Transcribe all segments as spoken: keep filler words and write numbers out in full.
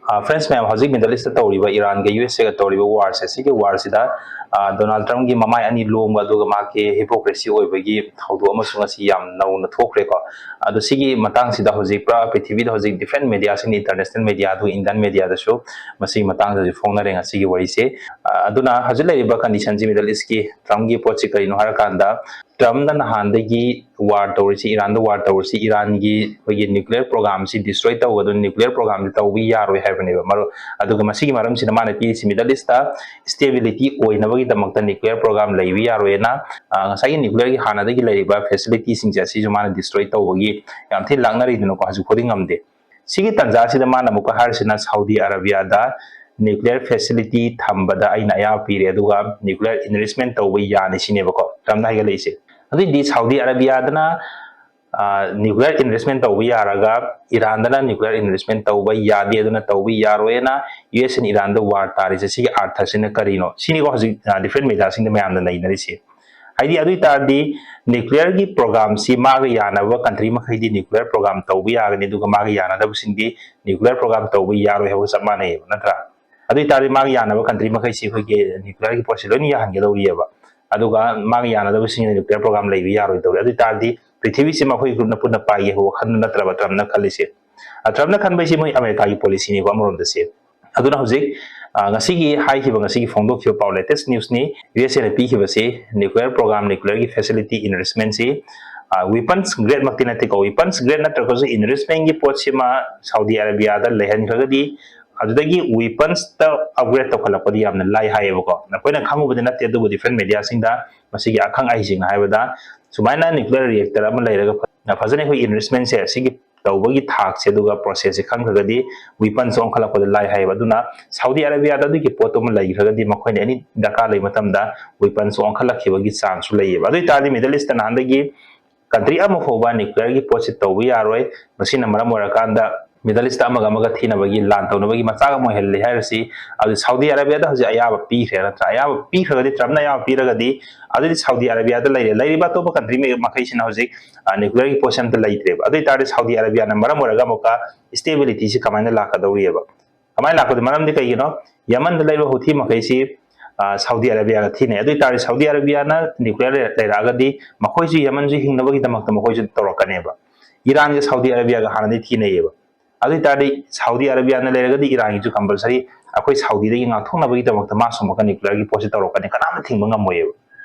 Friends ꯃꯌꯥꯝ, ꯍꯧꯖꯤꯛ middle east ꯇꯧꯔꯤꯕ ꯏꯔꯥꯟꯒ ꯌꯨ ꯑꯦꯁ ꯑꯦꯒ ꯇꯧꯔꯤꯕ ꯋꯥꯔꯁꯦ, ꯁꯤꯒꯤ ꯋꯥꯔꯁꯤꯗ ꯗꯣꯅꯥꯜꯗ ꯇ꯭ꯔꯝꯞꯀꯤ ꯃꯃꯥꯏ ꯑꯅꯤ ꯂꯣꯡꯕ ꯑꯗꯨꯒ ꯃꯍꯥꯛꯀꯤ ꯍꯤꯄꯣꯀ꯭ꯔꯦꯁꯤ ꯑꯣꯏꯕꯒꯤ ꯊꯧꯗꯣꯛ ꯑꯃꯁꯨ ꯉꯁꯤ ꯌꯥꯝ ꯅꯧꯅ ꯊꯣꯛꯈ꯭ꯔꯦꯀꯣ꯫ ꯑꯗꯣ ꯁꯤꯒꯤ ꯃꯇꯥꯡꯁꯤꯗ ꯍꯧꯖꯤꯛ ꯄꯨꯔꯥ ꯄ꯭ꯔꯤꯊꯤꯕꯤꯗ ꯍꯧꯖꯤꯛ ꯗꯤꯐ꯭ꯔꯦꯟ ꯃꯦꯗꯤꯌꯥꯁꯤꯡ, ꯏꯟꯇꯔꯅꯦꯁꯅꯦꯜ ꯃꯦꯗꯤꯌꯥ ꯑꯗꯨꯒ ꯏꯟꯗꯤꯌꯟ ꯃꯦꯗꯤꯌꯥꯗꯁꯨ ꯃꯁꯤꯒꯤ ꯃꯇꯥꯡꯗ ꯍꯧꯖꯤꯛ ꯐꯣꯡꯅꯔꯦ ꯉꯁꯤꯒꯤ ꯋꯥꯔꯤꯁꯦ꯫ ꯑꯗꯨꯅ ꯍꯧꯖꯤꯛ ꯂꯩꯔꯤꯕ ꯀꯟꯗꯤꯁꯟꯁꯤ ꯃꯤꯗꯜ ꯏꯁꯀꯤ ꯇ꯭ꯔꯝꯞꯀꯤ ꯄꯣꯠꯁꯤ ꯀꯔꯤꯅꯣ ꯍꯥꯏꯔꯀꯥꯟꯗ, ꯇ꯭ꯔꯝꯞꯅ ꯅꯍꯥꯟꯗꯒꯤ ꯋꯥꯔ ꯇꯧꯔꯤꯁꯤ, ꯏꯔꯥꯟꯗ ꯋꯥꯔ ꯇꯧꯔꯤꯁꯤ, ꯏꯔꯥꯟꯒꯤ ꯑꯩꯈꯣꯏꯒꯤ ꯅ꯭ꯌꯨꯀ꯭ꯂꯤꯌꯔ ꯄ꯭ꯔꯣꯒꯥꯝꯁꯤ ꯗꯤꯁꯇ꯭ꯔꯣꯏ ꯇꯧꯒꯗꯕꯅꯤ, ꯅ꯭ꯌꯨꯀ꯭ꯂꯤꯌꯔ ꯄ꯭ꯔꯣꯒꯥꯝꯁꯤ ꯇꯧꯕ ꯌꯥꯔꯣꯏ ꯍꯥꯏꯕꯅꯦꯕ꯫ ꯃꯔꯨ-, ꯑꯗꯨꯒ ꯃꯁꯤꯒꯤ ꯃꯔꯝꯁꯤꯅ ꯃꯥꯅ ꯄꯤꯔꯤꯁꯤ ꯃꯤꯗꯜ ꯏꯁꯇ ꯁ꯭ꯇꯦꯕꯤꯂꯤꯇꯤ ꯑꯣꯏꯅꯕꯒꯤꯗꯃꯛꯇ ꯅ꯭ꯌꯨꯀ꯭ꯂꯤꯌꯔ ꯄ꯭ꯔꯣꯒꯥꯝ ꯂꯩꯕ ꯌꯥꯔꯣꯏꯅ, ꯑ, ꯉꯁꯥꯏꯒꯤ ꯅ꯭ꯌꯨꯀ꯭ꯂꯤꯌꯔꯒꯤ ꯍꯥꯟꯅꯗꯒꯤ ꯂꯩꯔꯤꯕ ꯐꯦꯁꯤꯂꯤꯇꯤꯁꯤꯡꯁꯦ ꯑꯁꯤꯁꯨ ꯃꯥꯅ ꯗꯤꯁꯇ꯭ꯔꯣꯏ ꯇꯧꯕꯒꯤ ꯌꯥꯝ ꯊꯤꯅ ꯂꯥꯛꯅꯔꯤꯗꯅꯀꯣ, ꯍꯧꯖꯤꯛ ꯐꯥꯎꯗꯤ ꯉꯝꯗꯦ꯫ ꯁꯤꯒꯤ ꯇꯥꯟꯖꯥꯁꯤꯗ ꯃꯥꯅ ꯑꯃꯨꯛꯀ ꯍꯥꯏꯔꯤꯁꯤꯅ ꯁꯥꯎꯗꯤ ꯑꯔꯥꯕꯤꯌꯥꯗ ꯅ꯭ꯌꯨꯀ꯭ꯂꯤꯌꯔ ꯐꯦꯁꯤꯂꯤꯇꯤ ꯊꯝꯕꯗ ꯑꯩꯅ ꯑꯌꯥꯕ ꯄꯤꯔꯦ, ꯑꯗꯨꯒ ꯅ꯭ꯌꯨꯀ꯭ꯂꯤꯌꯔ ꯏꯟꯚꯦꯁ꯭ꯠꯃꯦꯟ ꯇꯧꯕ ꯌꯥꯅꯤ ꯁꯤꯅꯦꯕꯀꯣ ꯇ꯭ꯔꯝꯞꯅ ꯍꯥꯏꯒꯠꯂꯛꯏꯁꯦ꯫ ꯑꯗꯨꯏꯗꯤ ꯁꯥꯎꯗꯤ ꯑꯔꯥꯕꯤꯌꯥꯗꯅ, ꯑ, ꯅ꯭ꯌꯨꯀ꯭ꯂꯤꯌꯔ ꯏꯟꯚꯦꯁ꯭ꯠꯃꯦꯟ ꯇꯧꯕ ꯌꯥꯔꯒ ꯏꯔꯥꯟꯗꯅ ꯅ꯭ꯌꯨꯀ꯭ꯂꯤꯌꯔ ꯏꯟꯚꯦꯁ꯭ꯠꯃꯦꯟ ꯇꯧꯕ ꯌꯥꯗꯦ, ꯑꯗꯨꯅ ꯇꯧꯕ ꯌꯥꯔꯣꯏꯅ ꯌꯨ ꯑꯦꯁ ꯑꯦꯟ ꯏꯔꯥꯟꯗ ꯋꯥꯔ ꯇꯥꯔꯤꯁꯦ, ꯁꯤꯒꯤ ꯑꯥꯔꯊꯁꯤꯅ ꯀꯔꯤꯅꯣ? ꯁꯤꯅꯤꯀꯣ ꯍꯧꯖꯤꯛ, ꯑ, ꯗꯤꯐ꯭ꯔꯦꯟ ꯃꯦꯗꯤꯌꯥꯁꯤꯡꯗ ꯃꯌꯥꯝꯅ ꯅꯩꯅꯔꯤꯁꯦ꯫ ꯍꯥꯏꯗꯤ ꯑꯗꯨ ꯑꯣꯏ ꯇꯥꯔꯗꯤ ꯅ꯭ꯌꯨꯀ꯭ꯂꯤꯌꯔꯒꯤ ꯄ꯭ꯔꯣꯒꯥꯝꯁꯤ ꯃꯥꯒ ꯌꯥꯅꯕ ꯀꯟꯇ꯭ꯔꯤ ꯃꯈꯩꯗꯤ ꯅ꯭ꯌꯨꯀ꯭ꯂꯤꯌꯔ ꯄ꯭ꯔꯣꯒꯥꯝ ꯇꯧꯕ ꯌꯥꯒꯅꯤ, ꯑꯗꯨꯒ ꯃꯥꯒ ꯌꯥꯅꯗꯕꯁꯤꯡꯗꯤ ꯅ꯭ꯌꯨꯀ꯭ꯂꯤꯌꯔ ꯄ꯭ꯔꯣꯒꯥꯝ ꯇꯧꯕ ꯌꯥꯔꯣꯏ ꯍꯥꯏꯕꯒ ꯆꯞ ꯃꯥꯟꯅꯩꯌꯦꯕ, ꯅꯠꯇ꯭ꯔꯥ? ꯑꯗꯨ ꯑꯣꯏ ꯇꯥꯔꯗꯤ ꯃꯥꯒ ꯌꯥꯅꯕ ꯀꯟꯇ꯭ꯔꯤ ꯃꯈꯩꯁꯤ ꯑꯩꯈꯣꯏꯒꯤ ꯅ꯭ꯌꯨꯀ꯭ꯂꯤꯌꯔꯒꯤ ꯄꯣꯠꯁꯤ ꯂꯣꯏꯅ ꯌꯥꯍꯟꯒꯗꯧꯔꯤꯑꯕ꯫ ꯑꯗꯨꯒ ꯃꯥꯒ ꯌꯥꯅꯗꯕꯁꯤꯡꯅ ꯅ꯭ꯌꯨꯀ꯭ꯂꯤꯌꯔ ꯄ꯭ꯔꯣꯒꯥꯝ ꯂꯩꯕ ꯌꯥꯔꯣꯏꯗꯧꯔꯤ꯫ ꯑꯗꯨ ꯑꯣꯏ ꯇꯥꯔꯗꯤ ꯄ꯭ꯔꯤꯊꯤꯕꯤꯁꯤ ꯃꯈꯣꯏ ꯒ꯭ꯔꯨꯞꯅ ꯄꯨꯟꯅ ꯄꯥꯏꯒꯦ ꯍꯥꯏꯕ ꯋꯥꯈꯜꯗꯨ ꯅꯠꯇ꯭ꯔꯕ ꯇ꯭ꯔꯝꯞꯅ ꯈꯜꯂꯤꯁꯦ꯫ ꯑ, ꯇ꯭ꯔꯝꯞꯅ ꯈꯟꯕꯩꯁꯤ ꯃꯣꯏ ꯑꯃꯦꯔꯤꯀꯥꯒꯤ ꯄꯣꯂꯤꯁꯤꯅꯤꯀꯣ ꯑꯃꯔꯣꯝꯗ ꯁꯦ꯫ ꯑꯗꯨꯅ ꯍꯧꯖꯤꯛ, ꯑ, ꯉꯁꯤꯒꯤ ꯍꯥꯏꯈꯤꯕ, ꯉꯁꯤꯒꯤ ꯐꯣꯡꯗꯣꯛꯈꯤꯕ ꯄꯥꯎ, latest news ꯅꯤ, ꯌꯨ ꯑꯦꯁ ꯑꯦꯅ ꯄꯤꯈꯤꯕꯁꯤ ꯅ꯭ꯌꯨꯀ꯭ꯂꯤꯌꯔ ꯄ꯭ꯔꯣꯒꯥꯝ, ꯅ꯭ꯌꯨꯀ꯭ꯂꯤꯌꯔꯒꯤ ꯐꯦꯁꯤꯂꯤꯇꯤ ꯏꯟꯚꯦꯁ꯭ꯠꯃꯦꯟꯁꯤ, ꯑ, weapons grade ꯃꯛꯇꯤ ꯅꯠꯇꯦꯀꯣ, weapons grade ꯅꯠꯇ꯭ꯔꯒꯁꯨ ꯏꯟꯚꯦꯁ꯭ꯠꯃꯦꯟꯒꯤ ꯄꯣꯠꯁꯤꯃ ꯁꯥꯎꯗꯤ ꯑꯔꯥꯕꯤꯌꯥꯗ ꯂꯩꯍꯟꯈ꯭ꯔꯒꯗꯤ ꯑꯗꯨꯗꯒꯤ weaponsꯇ upgrade ꯇꯧꯈꯠꯂꯛꯄꯗꯤ ꯌꯥꯝꯅ ꯂꯥꯏ ꯍꯥꯏꯌꯦꯕꯀꯣ꯫ ꯑꯩꯈꯣꯏꯅ ꯈꯪꯉꯨꯕꯗꯤ ꯅꯠꯇꯦ, ꯑꯗꯨꯕꯨ ꯗꯤꯐ꯭ꯔꯦꯟ ꯃꯦꯗꯤꯌꯥꯁꯤꯡꯗ ꯃꯁꯤꯒꯤ ꯑꯈꯪ ꯑꯍꯩꯁꯤꯡꯅ ꯍꯥꯏꯕꯗ ꯁꯨꯃꯥꯏꯅ ꯅ꯭ꯌꯨꯀ꯭ꯂꯤꯌꯔ ꯔꯤꯌꯦꯛꯇꯔ ꯑꯃ ꯂꯩꯔꯒ ꯐ-, ꯐꯖꯅ ꯑꯩꯈꯣꯏ ꯏꯟꯚꯦꯁ꯭ꯠꯃꯦꯟꯁꯦ ꯁꯤꯒꯤ ꯇꯧꯕꯒꯤ ꯊꯥꯛꯁꯦ ꯑꯗꯨꯒ ꯄ꯭ꯔꯣꯁꯦꯁꯁꯦ ꯈꯪꯈ꯭ꯔꯒꯗꯤ weaponsꯁꯨ ꯑꯣꯟꯈꯠꯂꯛꯄꯗ ꯂꯥꯏ ꯍꯥꯏꯌꯦꯕ꯫ ꯑꯗꯨꯅ ꯁꯥꯎꯗꯤ ꯑꯔꯥꯕꯤꯌꯥꯗ ꯑꯗꯨꯒꯤ ꯄꯣꯠꯇꯨ ꯑꯃ ꯂꯩꯈ꯭ꯔꯒꯗꯤ ꯃꯈꯣꯏꯅ ꯑꯦꯅꯤ ꯗꯔꯀꯥꯔ ꯂꯩꯕ ꯃꯇꯝꯗ weaponsꯁꯨ ꯑꯣꯟꯈꯠꯂꯛꯈꯤꯕꯒꯤ chanceꯁꯨ ꯂꯩꯌꯦꯕ꯫ ꯑꯗꯨ ꯑꯣꯏ ꯇꯥꯔꯗꯤ ꯃꯤꯗꯜ ꯏꯁꯇ ꯅꯍꯥꯟꯗꯒꯤ ꯀꯟꯇ꯭ꯔꯤ ꯑꯃ ꯐꯥꯎꯕ ꯅ꯭ꯌꯨꯀ꯭ꯂꯤꯌꯔꯒꯤ ꯄꯣꯠꯁꯤ ꯇꯧꯕ ꯌꯥꯔꯣꯏ꯫ ꯃꯁꯤꯅ ꯃꯔꯝ ꯑꯣꯏꯔꯀꯥꯟꯗ ꯃꯤꯗꯜ ꯏꯁꯇ ꯑꯃꯒ ꯑꯃꯒ ꯊꯤꯅꯕꯒꯤ ꯂꯥꯟ ꯇꯧꯅꯕꯒꯤ ꯃꯆꯥꯛ ꯑꯃ ꯑꯣꯏꯍꯜꯂꯦ ꯍꯥꯏꯔꯁꯤ꯫ ꯑꯗꯨ ꯁꯥꯎꯗꯤ ꯑꯔꯥꯕꯤꯌꯥꯗ ꯍꯧꯖꯤꯛ ꯑꯌꯥꯕ ꯄꯤꯈ꯭ꯔꯦ, ꯅꯠꯇ꯭ꯔꯥ? ꯑꯌꯥꯕ ꯄꯤꯈ꯭ꯔꯒꯗꯤ, ꯇ꯭ꯔꯝꯞꯅ ꯑꯌꯥꯕ ꯄꯤꯔꯒꯗꯤ, ꯑꯗꯨꯗꯤ ꯁꯥꯎꯗꯤ ꯑꯔꯥꯕꯤꯌꯥꯗ ꯂꯩꯔꯦ꯫ ꯂꯩꯔꯤꯕ ꯑꯇꯣꯞꯄ ꯀꯟꯇ꯭ꯔꯤ ꯃꯈꯩꯁꯤꯅ ꯍꯧꯖꯤꯛ, ꯑ, ꯅ꯭ꯌꯨꯀ꯭ꯂꯤꯌꯔꯒꯤ ꯄꯣꯠꯁꯤ ꯑꯝꯇ ꯂꯩꯇ꯭ꯔꯦꯕ꯫ ꯑꯗꯨ ꯑꯣꯏ ꯇꯥꯔꯗꯤ ꯁꯥꯎꯗꯤ ꯑꯔꯥꯕꯤꯌꯥꯅ ꯃꯔꯝ ꯑꯣꯏꯔꯒ ꯑꯃꯨꯛꯀ ꯁ꯭ꯇꯦꯕꯤꯂꯤꯇꯤꯁꯤ ꯀꯃꯥꯏꯅ ꯂꯥꯛꯀꯗꯧꯔꯤꯑꯕ? ꯀꯃꯥꯏꯅ ꯂꯥꯛꯄꯗꯤ? ꯃꯔꯝꯗꯤ ꯀꯩꯒꯤꯅꯣ? ꯌꯃꯟꯗ ꯂꯩꯕ ꯍꯨꯊꯤ ꯃꯈꯩꯁꯤ, ꯑ, ꯁꯥꯎꯗꯤ ꯑꯔꯥꯕꯤꯌꯥꯒ ꯊꯤꯅꯩ꯫ ꯑꯗꯨ ꯑꯣꯏꯇꯥꯔꯗꯤ ꯁꯥꯎꯗꯤ ꯑꯔꯥꯕꯤꯌꯥꯅ ꯅ꯭ꯌꯨꯀ꯭ꯂꯤꯌꯔ ꯂꯩꯔꯛꯑꯒꯗꯤ ꯃꯈꯣꯏꯁꯨ ꯌꯃꯟꯁꯨ ꯍꯤꯡꯅꯕꯒꯤꯗꯃꯛꯇ ꯃꯈꯣꯏꯁꯨ ꯇꯧꯔꯛꯀꯅꯦꯕ꯫ ꯏꯔꯥꯟꯒ ꯁꯥꯎꯗꯤ ꯑꯔꯥꯕꯤꯌꯥꯒ ꯍꯥꯟꯅꯗꯤ ꯊꯤꯅꯩꯌꯦꯕ꯫ ꯑꯗꯨ ꯑꯣꯏꯇꯥꯔꯗꯤ ꯁꯥꯎꯗꯤ ꯑꯔꯥꯕꯤꯌꯥꯅ ꯂꯩꯔꯒꯗꯤ ꯏꯔꯥꯟꯒꯤꯁꯨ compulsory ꯑꯩꯈꯣꯏ ꯁꯥꯎꯗꯤꯗꯒꯤ ꯉꯥꯛꯊꯣꯛꯅꯕꯒꯤꯗꯃꯛꯇ ꯃꯥ ꯁꯨꯝꯃꯛꯀ ꯅ꯭ꯌꯨꯀ꯭ꯂꯤꯌꯔꯒꯤ ꯄꯣꯠꯁꯤ ꯇꯧꯔꯛꯀꯅꯤ, ꯀꯅꯥꯝꯇ ꯊꯤꯡꯕ ꯉꯝꯃꯣꯏꯌꯦꯕ꯫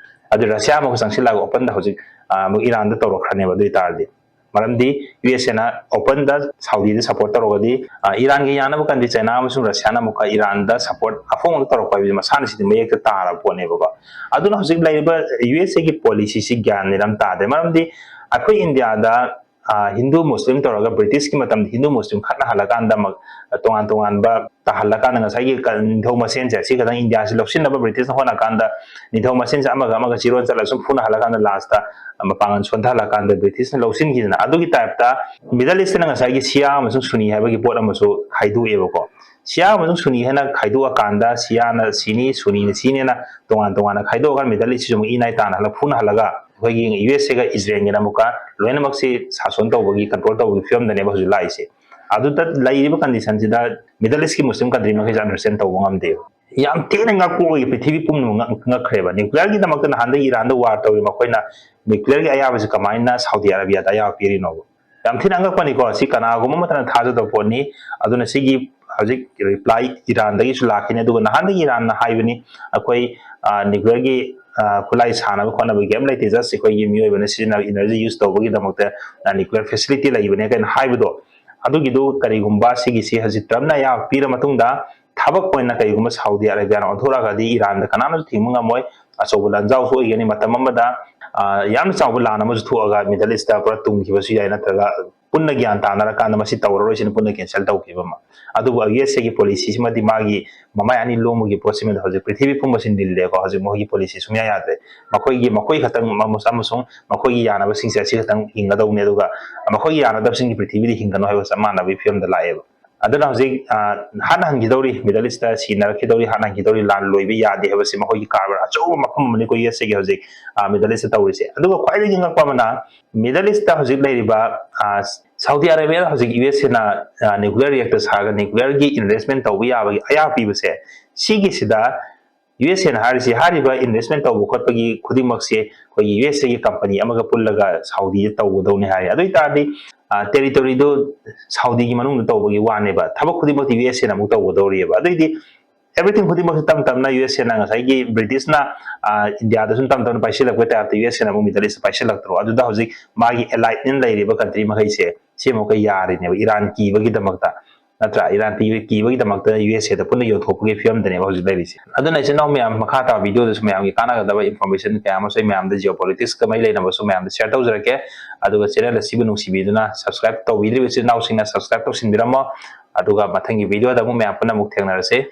ꯑꯗꯨ ꯔꯁꯤꯌꯥ ꯑꯃꯨꯛ ꯆꯪꯁꯤꯜꯂꯛꯑꯒ open ꯗ ꯍꯧꯖꯤꯛ, ꯑ, ꯑꯃꯨꯛ ꯏꯔꯥꯟꯗ ꯇꯧꯔꯛꯈ꯭ꯔꯅꯦꯕ꯫ ꯑꯗꯨ ꯑꯣꯏꯇꯥꯔꯗꯤ, ꯃꯔꯝꯗꯤ ꯌꯨ ꯑꯦꯁ ꯑꯦꯅ open ꯗ ꯁꯥꯎꯗꯤꯗ support ꯇꯧꯔꯒꯗꯤ, ꯑ, ꯏꯔꯥꯟꯒ ꯌꯥꯅꯕ country ꯆꯩꯅꯥ ꯑꯃꯁꯨꯡ ꯔꯁꯤꯌꯥꯅ ꯑꯃꯨꯛꯀ ꯏꯔꯥꯟꯗ support ꯑꯐꯣꯡꯕ ꯇꯧꯔꯛꯄ ꯍꯥꯏꯕꯁꯤ ꯃꯁꯥꯅ ꯁꯤꯗꯤ ꯃꯌꯦꯛꯇ ꯇꯥꯔꯕ ꯄꯣꯠꯅꯦꯕꯀꯣ꯫ ꯑꯗꯨꯅ ꯍꯧꯖꯤꯛ ꯂꯩꯔꯤꯕ ꯌꯨ ꯑꯦꯁ ꯑꯦꯒꯤ policy ꯁꯤ ꯒ꯭ꯌꯥꯟ ꯃꯦꯟ ꯑꯃ ꯇꯥꯗꯦ꯫ ꯃꯔꯝꯗꯤ ꯑꯩꯈꯣꯏ ꯏꯟꯗꯤꯌꯥꯗ, ꯑ, ꯍꯤꯟꯗꯨ ꯃꯨꯁꯂꯤꯝ ꯇꯧꯔꯒ ꯕ꯭ꯔꯤꯇꯤꯁꯀꯤ ꯃꯇꯝꯗ ꯍꯤꯟꯗꯨ ꯃꯨꯁꯂꯤꯝ ꯈꯠꯅꯍꯜꯂꯀꯥꯟꯗ ꯑꯃꯨꯛ ꯇꯣꯉꯥꯟ ꯇꯣꯉꯥꯟꯕ ꯇꯥꯍꯜꯂꯀꯥꯟꯗ ꯉꯁꯥꯏꯒꯤ ꯀ-, ꯅꯤꯡꯊꯧ ꯃꯁꯦꯟꯁꯦ ꯁꯤ ꯈꯛꯇꯪ ꯏꯟꯗꯤꯌꯥꯁꯤ ꯂꯧꯁꯤꯟꯅꯕ ꯕ꯭ꯔꯤꯇꯤꯁꯅ ꯍꯣꯠꯅꯀꯥꯟꯗ ꯅꯤꯡꯊꯧ ꯃꯁꯦꯟꯁꯦ ꯑꯃꯒ ꯑꯃꯒ ꯆꯤꯔꯣꯟ ꯆꯠꯂꯒ ꯁꯨꯝ ꯐꯨꯅꯍꯜꯂꯀꯥꯟꯗ last ꯇ ꯃꯄꯥꯡꯒꯜ ꯁꯣꯟꯊꯍꯜꯂꯀꯥꯟꯗ ꯕ꯭ꯔꯤꯇꯤꯁꯅ ꯂꯧꯁꯤꯟꯈꯤꯗꯅ, ꯑꯗꯨꯒꯤ type ꯇ Middle East ꯇꯅ ꯉꯁꯥꯏꯒꯤ ꯁꯤꯌꯥ ꯑꯃꯁꯨꯡ ꯁꯨꯅꯤ ꯍꯥꯏꯕꯒꯤ ꯄꯣꯠ ꯑꯃꯁꯨ ꯈꯥꯏꯗꯣꯛꯑꯦꯕꯀꯣ꯫ ꯁꯤꯌꯥ ꯑꯃꯁꯨꯡ ꯁꯨꯅꯤ ꯍꯥꯏꯅ ꯈꯥꯏꯗꯣꯛꯑꯀꯥꯟꯗ ꯁꯤꯌꯥꯅ ꯁꯤꯅꯤ, ꯁꯨꯅꯤꯅ ꯁꯤꯅꯦꯅ ꯇꯣꯉꯥꯟ ꯇꯣꯉꯥꯟꯅ ꯈꯥꯏꯗꯣꯛꯑꯀꯥꯟꯗ Middle East ꯁꯤꯁꯨ ꯑꯃꯨꯛ ꯏꯅꯥꯏ ꯇꯥꯅ ꯍꯜꯂꯒ ꯐꯨꯅꯍꯜꯂꯒ ꯑꯩꯈꯣꯏꯒꯤ ꯌꯨ ꯑꯦꯁ ꯑꯦꯒ ꯏꯖꯔꯦꯜꯒꯤꯅ ꯑꯃꯨꯛꯀ ꯂꯣꯏꯅꯃꯛꯁꯤ ꯁꯥꯁꯣꯟ ꯇꯧꯕꯒꯤ, control ꯇꯧꯕꯒꯤ ꯐꯤꯕꯝꯗꯅꯦꯕ ꯍꯧꯖꯤꯛ ꯂꯥꯛꯏꯁꯦ꯫ ꯑꯗꯨꯗ ꯂꯩꯔꯤꯕ condition ꯁꯤꯗ Middle East ꯀꯤ ꯃꯨꯁꯂꯤꯝ country ꯃꯈꯩꯁꯦ understand ꯇꯧꯕ ꯉꯝꯗꯦꯕ꯫ ꯌꯥꯝ ꯊꯤꯅ ꯉꯛꯄ ꯑꯣꯏꯌꯦ, ꯄ꯭ꯔꯤꯊꯤꯕꯤ ꯄꯨꯝꯅꯃꯛ ꯉꯛ-, ꯉꯛꯈ꯭ꯔꯦꯕ꯫ ꯅ꯭ꯌꯨꯀ꯭ꯂꯤꯌꯔꯒꯤꯗꯃꯛꯇ ꯅꯍꯥꯟꯗꯒꯤ ꯏꯔꯥꯟꯗ war ꯇꯧꯔꯤ ꯃꯈꯣꯏꯅ ꯅ꯭ꯌꯨꯀ꯭ꯂꯤꯌꯔꯒꯤ ꯑꯌꯥꯕꯁꯤ ꯀꯃꯥꯏꯅ ꯁꯥꯎꯗꯤ ꯑꯔꯥꯕꯤꯌꯥꯗ ꯑꯌꯥꯕ ꯄꯤꯔꯤꯅꯣꯕ? ꯌꯥꯝ ꯊꯤꯅ ꯑꯉꯛꯄꯅꯤꯀꯣ꯫ ꯁꯤ ꯀꯅꯥꯒꯨꯝꯕ ꯑꯃꯠꯇꯅ ꯊꯥꯖꯗꯕ ꯄꯣꯠꯅꯤ꯫ ꯑꯗꯨꯅ ꯁꯤꯒꯤ ꯍꯧꯖꯤꯛ reply ꯏꯔꯥꯟꯗꯒꯤꯁꯨ ꯂꯥꯛꯈꯤꯅꯤ꯫ ꯑꯗꯨꯒ ꯅꯍꯥꯟꯗꯒꯤ ꯏꯔꯥꯟꯅ ꯍꯥꯏꯕꯅꯤ, ꯑꯩꯈꯣꯏ, ꯑ, ꯅ꯭ꯌꯨꯀ꯭ꯂꯤꯌꯔꯒꯤ, ꯑ, ꯈꯨꯠꯂꯥꯏ ꯁꯥꯅꯕ ꯈꯣꯠꯅꯕ ꯀꯩꯝ ꯂꯩꯇꯦ, just ꯑꯩꯈꯣꯏꯒꯤ ꯃꯤꯑꯣꯏꯕꯅ ꯁꯤꯖꯤꯟꯅꯕ energy use ꯇꯧꯕꯒꯤꯗꯃꯛꯇ, ꯑ, ꯅ꯭ꯌꯨꯀ꯭ꯂꯤꯌꯔ facility ꯂꯩꯕꯅꯦ ꯀꯥꯏꯅ ꯍꯥꯏꯕꯗꯣ, ꯑꯗꯨꯒꯤꯗꯨ ꯀꯔꯤꯒꯨꯝꯕ ꯁꯤꯒꯤꯁꯤ ꯍꯧꯖꯤꯛ ꯇ꯭ꯔꯝꯞꯅ ꯑꯌꯥꯕ ꯄꯤꯔ ꯃꯇꯨꯡꯗ ꯊꯕꯛ ꯑꯣꯏꯅ ꯀꯔꯤꯒꯨꯝꯕ ꯁꯥꯎꯗꯤ ꯑꯔꯥꯕꯤꯌꯥꯅ ꯑꯣꯟꯊꯣꯔꯛꯑꯒꯗꯤ ꯏꯔꯥꯟꯗ ꯀꯅꯥꯅꯁꯨ ꯊꯤꯡꯕ ꯉꯝꯃꯣꯏ꯫ ꯑꯆꯧꯕ ꯂꯥꯟꯖꯥꯎꯁꯨ ꯑꯣꯏꯒꯅꯤ꯫ ꯃꯇꯝ ꯑꯃꯗ, ꯑ, ꯌꯥꯝꯅ ꯆꯥꯎꯕ ꯂꯥꯟ ꯑꯃꯁꯨ ꯊꯣꯛꯑꯒ Middle East ꯇ ꯄꯨꯔꯥ ꯇꯨꯝꯈꯤꯕꯁꯨ ꯌꯥꯏ, ꯅꯠꯇ꯭ꯔꯒ ꯄꯨꯟꯅ ꯒ꯭ꯌꯥꯟ ꯇꯥꯅꯔꯀꯥꯟꯗ ꯃꯁꯤ ꯇꯧꯔꯔꯣꯏ ꯁꯤꯅ ꯄꯨꯟꯅ cancel ꯇꯧꯈꯤꯕ ꯑꯃ꯫ ꯑꯗꯨꯕꯨ ꯌꯨ ꯑꯦꯁ ꯑꯦꯒꯤ policy ꯁꯤꯃꯗꯤ ꯃꯥꯒꯤ ꯃꯃꯥꯏ ꯑꯅꯤ ꯂꯣꯡꯕꯒꯤ ꯄꯣꯠꯁꯤꯃꯗꯤ ꯍꯧꯖꯤꯛ ꯄ꯭ꯔꯤꯊꯤꯕꯤ ꯄꯨꯝꯕꯁꯤ ꯅꯤꯜꯂꯦꯀꯣ꯫ ꯍꯧꯖꯤꯛ ꯃꯈꯣꯏꯒꯤ policy ꯁꯨꯡꯌꯥ ꯌꯥꯗ꯭ꯔꯦ꯫ ꯃꯈꯣꯏꯒꯤ, ꯃꯈꯣꯏ ꯈꯛꯇꯪ ꯑꯃꯁꯨꯡ ꯃꯈꯣꯏꯒꯤ ꯌꯥꯅꯕꯁꯤꯡꯁꯦ ꯑꯁꯤ ꯈꯛꯇꯪ ꯍꯤꯡꯒꯗꯧꯕꯅꯤ꯫ ꯑꯗꯨꯒ ꯃꯈꯣꯏꯒꯤ ꯌꯥꯅꯗꯕꯁꯤꯡꯒꯤ ꯄ꯭ꯔꯤꯊꯤꯕꯤꯗ ꯍꯤꯡꯒꯅꯨ ꯍꯥꯏꯕ ꯆꯞ ꯃꯥꯟꯅꯕꯒꯤ ꯐꯤꯕꯝꯗ ꯂꯥꯛꯑꯦꯕ꯫ ꯑꯗꯨꯅ ꯍꯧꯖꯤꯛ, ꯑ, ꯍꯥꯠꯅ ꯍꯟꯈꯤꯗꯧꯔꯤ, Middle East ꯇ ꯁꯤꯅꯔꯛꯈꯤꯗꯧꯔꯤ, ꯍꯥꯠꯅ ꯍꯟꯈꯤꯗꯧꯔꯤ, ꯂꯥꯟ ꯂꯣꯏꯕ ꯌꯥꯗꯦ ꯍꯥꯏꯕꯁꯤ ꯃꯈꯣꯏꯒꯤ ꯀꯔꯕꯥꯔ ꯑꯆꯧꯕ ꯃꯐꯝ ꯑꯃꯅꯤꯀꯣ ꯌꯨ ꯑꯦꯁ ꯑꯦꯒꯤ ꯍꯧꯖꯤꯛ, ꯑ, Middle East ꯇ ꯇꯧꯔꯤꯁꯦ꯫ ꯑꯗꯨꯒ ꯈ꯭ꯋꯥꯏꯗꯒꯤ ꯉꯛꯄ ꯑꯃꯅ, Middle East ꯇ ꯍꯧꯖꯤꯛ ꯂꯩꯔꯤꯕ, ꯑ, ꯁꯥꯎꯗꯤ ꯑꯔꯥꯕꯤꯌꯥꯗ ꯍꯧꯖꯤꯛ ꯌꯨ ꯑꯦꯁ ꯑꯦꯅ ꯅ꯭ꯌꯨꯀ꯭ꯂꯤꯌꯔ ꯔꯤꯌꯦꯛꯇꯔ ꯁꯥꯔꯒ ꯅ꯭ꯌꯨꯀ꯭ꯂꯤꯌꯔꯒꯤ ꯏꯟꯚꯦꯁꯃꯦꯟ ꯇꯧꯕ ꯌꯥꯕꯒꯤ ꯑꯌꯥ ꯄꯤꯕꯁꯦ, ꯁꯤꯒꯤꯁꯤꯗ ꯌꯨ ꯑꯦꯁ ꯑꯦꯅ ꯍꯥꯏꯔꯤꯁꯤ, ꯍꯥꯏꯔꯤꯕ ꯏꯟꯚꯦꯁꯃꯦꯟ ꯇꯧꯕ ꯈꯣꯠꯄꯒꯤ ꯈꯨꯗꯤꯡꯃꯛꯁꯦ ꯑꯩꯈꯣꯏꯒꯤ ꯌꯨ ꯑꯦꯁ ꯑꯦꯒꯤ ꯀꯝꯄꯅꯤ ꯑꯃꯒ ꯄꯨꯜꯂꯒ ꯁꯥꯎꯗꯤꯗ ꯇꯧꯒꯗꯧꯅꯤ ꯍꯥꯏꯔꯦ꯫ ꯑꯗꯨ ꯑꯣꯏꯇꯥꯔꯗꯤ ꯇꯦꯔꯤꯇꯣꯔꯤꯗꯣ ꯁꯥꯎꯗꯤꯒꯤ ꯃꯅꯨꯡꯗ ꯇꯧꯕꯒꯤ ꯋꯥꯅꯦꯕ, ꯊꯕꯛ ꯈꯨꯗꯤꯡꯃꯛꯇꯤ ꯌꯨ ꯑꯦꯁ ꯑꯦꯅ ꯑꯃꯨꯛ ꯇꯧꯒꯗꯧꯔꯤꯑꯕ꯫ ꯑꯗꯨꯑꯣꯏꯗꯤ ꯑꯦꯚ꯭ꯔꯤꯊꯤꯡ ꯈꯨꯗꯤꯡꯃꯛꯁꯦ ꯇꯞ ꯇꯞꯅ ꯌꯨ ꯑꯦꯁ ꯑꯦꯅ ꯉꯁꯥꯏꯒꯤ ꯕ꯭ꯔꯤꯇꯤꯁꯅ ꯏꯟꯗꯤꯌꯥꯗ ꯁꯨꯝ ꯇꯞ ꯇꯞꯅ ꯄꯥꯏꯁꯤꯜꯂꯛꯄ ꯇꯥꯏꯞꯇ ꯌꯨ ꯑꯦꯁ ꯑꯦꯅ ꯑꯃꯨꯛ ꯃꯤꯗꯜ ꯏꯁꯇ ꯄꯥꯏꯁꯤꯜꯂꯛꯇ꯭ꯔꯣ? ꯑꯗꯨꯗ ꯍꯧꯖꯤꯛ ꯃꯥꯒꯤ ꯑꯦꯂꯥꯏꯠꯃꯦꯟ ꯂꯩꯔꯤꯕ ꯀꯟꯇ꯭ꯔꯤ ꯃꯈꯩꯁꯦ ꯁꯤ ꯑꯃꯨꯛꯀ ꯌꯥꯔꯤꯅꯦꯕ, ꯏꯔꯥꯟ ꯀꯤꯕꯒꯤꯗꯃꯛꯇ, ꯅꯠꯇ꯭ꯔꯥ? ꯏꯔꯥꯟ ꯀꯤꯕ- ꯀꯤꯕꯒꯤꯗꯃꯛꯇ ꯌꯨ ꯑꯦꯁ ꯑꯦꯗ ꯄꯨꯟꯅ ꯌꯣꯟꯊꯣꯛꯄꯒꯤ ꯐꯤꯕꯝꯗꯅꯦꯕ ꯍꯧꯖꯤꯛ ꯂꯩꯔꯤꯁꯦ꯫ ꯑꯗꯨꯅ ꯏꯆꯤꯟ ꯏꯅꯥꯎ ꯃꯌꯥꯝ, ꯃꯈꯥ ꯇꯥꯕ ꯚꯤꯗꯤꯑꯣꯗꯁꯨ ꯃꯌꯥꯝꯒꯤ ꯀꯥꯟꯅꯒꯗꯕ ꯏꯟꯐꯣꯔꯃꯦꯁꯟ ꯀꯌꯥ ꯑꯃꯁꯨ ꯑꯩ ꯃꯌꯥꯝꯗ, ꯖꯤꯑꯣ ꯄꯣꯂꯤꯇꯤꯛꯁꯀ ꯃꯔꯤ ꯂꯩꯅꯕꯁꯨ ꯃꯌꯥꯝꯗ ꯁꯤꯌꯔ ꯇꯧꯖꯔꯛꯀꯦ꯫ ꯑꯗꯨꯒ ꯆꯦꯅꯦꯜ ꯑꯁꯤꯕꯨ ꯅꯨꯡꯁꯤꯕꯤꯗꯨꯅ ꯁꯕꯁꯀ꯭ꯔꯥꯏꯕ ꯇꯧꯕꯤꯗ꯭ꯔꯤꯕ ꯏꯆꯤꯟ ꯏꯅꯥꯎꯁꯤꯡꯅ ꯁꯕꯁꯀ꯭ꯔꯥꯏꯕ ꯇꯧꯁꯤꯟꯕꯤꯔꯝꯃꯣ꯫ ꯑꯗꯨꯒ ꯃꯊꯪꯒꯤ ꯚꯤꯗꯤꯑꯣꯗ ꯑꯃꯨꯛ ꯃꯌꯥꯝ ꯄꯨꯟꯅ ꯑꯃꯨꯛ ꯊꯦꯡꯅꯔꯁꯦ꯫